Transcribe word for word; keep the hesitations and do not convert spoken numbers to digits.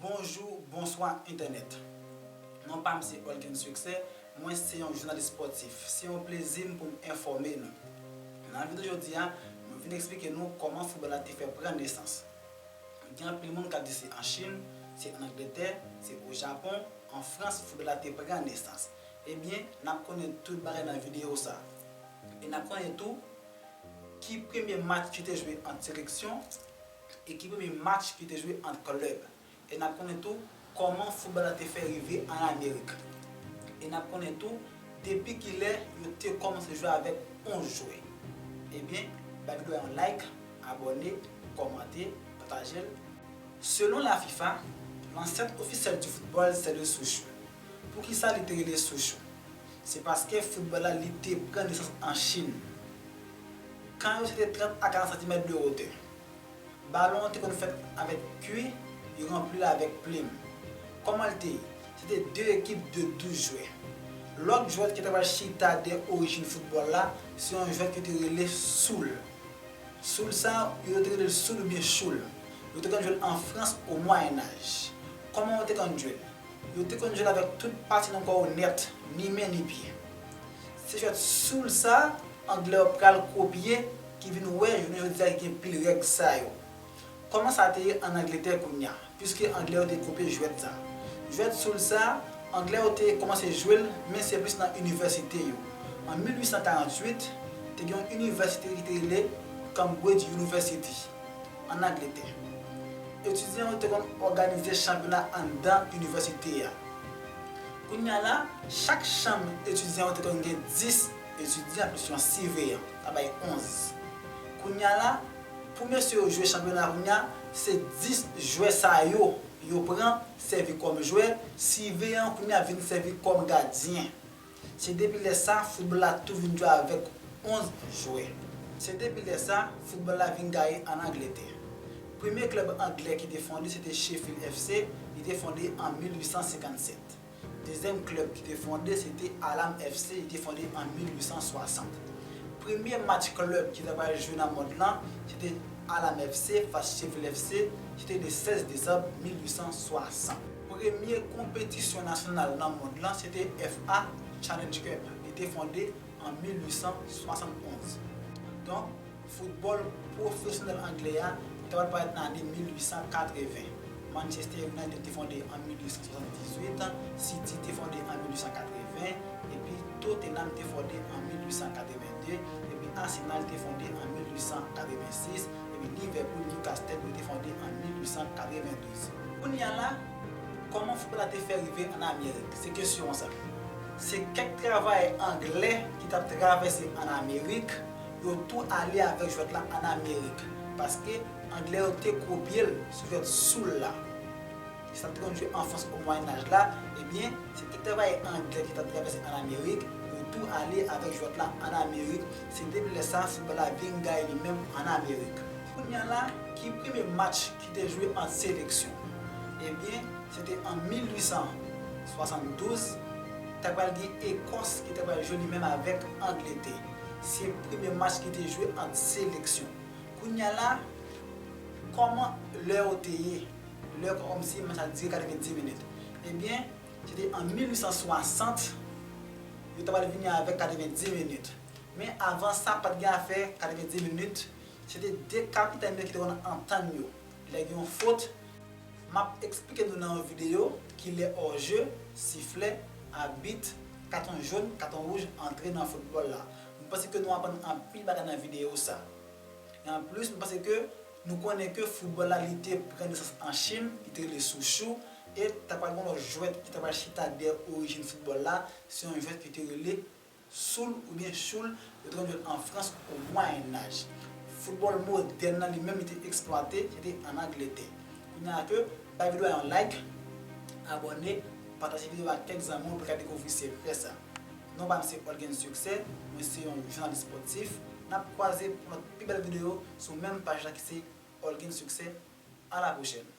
Bonjou, bonswa entènèt. Non pa m se Olguens Succès, mwen se yon jounalis spòtif. Se yon plezi m pou m enfòme nou. Nan videyo jodi a, mwen vin eksplike nou kòman foutbòl la te fè pran nesans. Gen anpil moun k ap di se an Chin, se an Angletè, se o Japon, an Frans foutbòl la te pran nesans. Ebyen, n ap konnen tout bagay nan videyo sa. E n ap konnen tou ki premye match ki te jwe ant seleksyon e ki premye match ki te jwe ant klèb. E n ap konnen tou kòman foutbòl la te fè rive ann Amerik. E n ap konnen tou depi kilè yo te kòmanse jwe avèk onz jwè. Ebyen, bay videyo a yon like, abòne, kòmante, pataje l. Selon la FIFA, l'ancêtre officiel du football, c'est le Souchou. Poukisa li te rele Souchou? Se paske foutbòl la li te pran nesans an Chin. Kan yo se te trant a karant santimèt de wotè. Balon an te konn fèt avèk kwi, yo ranpli l avèk plim. Kòman l te ye? Se te de ekip de douz jwè. Lòt jwèt ki ta pral chita dèyè orijin foutbòl la, se yon jwèt ki te rele Soul. Soul sa, yo te rele l Soul oubyen Choul. Yo te konn jwe l an Frans o Mwayennaj. Kòman yo te konn jwe l? Yo te konn jwe l avèk tout pati nan kò yo nèt, ni men ni pye. Se jwèt Soul sa, Anglè yo pral kopye, ki vin wè jounen jodi a ki gen pil règ sa yo. Kòman sa te ye ann Angletè kounye a? Piske Anglè yo te kopye jwèt sa. Jwèt Soul sa, Anglè yo te kòmanse jwe l, men se plis nan inivèsite yo. An mil uit san karant uit, te gen yon inivèsite ki te rele Cambridge University, ann Angletè. Etidyan yo te konn òganize chanpyona anndan inivèsite a. Kounye a la, chak chanm etidyan yo te konn gen dis etidyan plis yon siveyan, sa bay onz. Kounye a la, pou mesye yo jwe chanpyona kounye a, se dis jwè sa yo, yo pran, sèvi kòm jwè, siveyan kounye a vin sèvi kòm gadyen. Se depi lè sa, foutbòl la tou vin jwe avèk onz jwè. Se depi lè sa, foutbòl la vin gaye ann Angletè. Premye klèb anglè ki te fonde, se te Sheffield F C, li te fonde an mil uit san senkann sèt. Dezyèm klèb ki te fonde, se te Hallam F C, li te fonde an mil uit san swasant. Premye match klèb ki ta pral jwe nan mond lan, se te Hallam F C fas Sheffield F C, se te le sèz desanm mil uit san swasant. Premye konpetisyon nasyonal nan mond lan, se te F A Challenge Cup, li te fonde an mil uit san swasannonz. Donk, foutbòl pwofesyonèl anglè a, li ta pral parèt nan ane mil uit san katreven. Manchester United te fonde an mil uit san swasanndizuit, City te fonde an mil uit san katreven, epi Tottenham te fonde an mil uit san katrevende, epi Arsenal te fonde an mil uit san katrevensis, epi Liverpool, Newcastle, yo te fonde an mil uit san katrevendouz. Kounye a la, kòman foutbòl la te fè rive ann Amerik? Se kesyon an sa. Se kèk travayè anglè ki t ap travèse ann Amerik, yo tou ale avèk jwèt la ann Amerik, paske anglè yo te kopye l sou jwèt Soul la. Sa te konn jwe an Frans o Mwayennaj la, ebyen, se kèk travayè anglè ki t ap travèse ann Amerik, yo tou ale avèk jwèt la ann Amerik. Se depi lè sa, foutbòl la vin gaye li menm ann Amerik. Kounye a la, ki premye match ki te jwe ant seleksyon? Ebyen, se te an mil uit san swasanndouz, ta pral gen Ekòs ki ta pral jwe li menm avèk Angletè. Se premye match ki te jwe ant seleksyon. Kounye a la, kòman lè yo te ye? Lè kòmsi match la dire katrevendis minit. Ebyen, se te an mil uit san swasant, yo ta pral vini avèk katrevendis minit. Men avan sa, pa t gen afè katrevendis minit. Se te de kapitèn yo ki te konn antann yo. Lè gen yon fot, m ap eksplike nou nan yon videyo kilè hors-jeu, siflè, abit, katon jòn, katon wouj antre nan foutbòl la. M panse ke nou aprann anpil bagay nan videyo sa. E anplis, m panse ke nou konnen ke foutbòl la, li te pran nesans an Chin, li te rele Souchou, e ta pral gen yon lòt jwèt ki ta pral chita dèyè orijin foutbòl la, se yon jwèt ki te rele Soul oubyen Choul, yo te konn jwe l an Frans o Mwayennaj. Foutbòl modèn nan li menm li te eksplwate, se te ann Angletè. Kounye a ke, bay videyo a yon like, abòne, pataje videyo a ak kèk zanmi w pou yo ka dekouvri sekrè sa. Non pa m se Olguens Succès, mwen se yon jounalis spòtif. N ap kwaze pou lòt pi bèl videyo sou menm paj la ki se Olguens Succès. À la prochaine.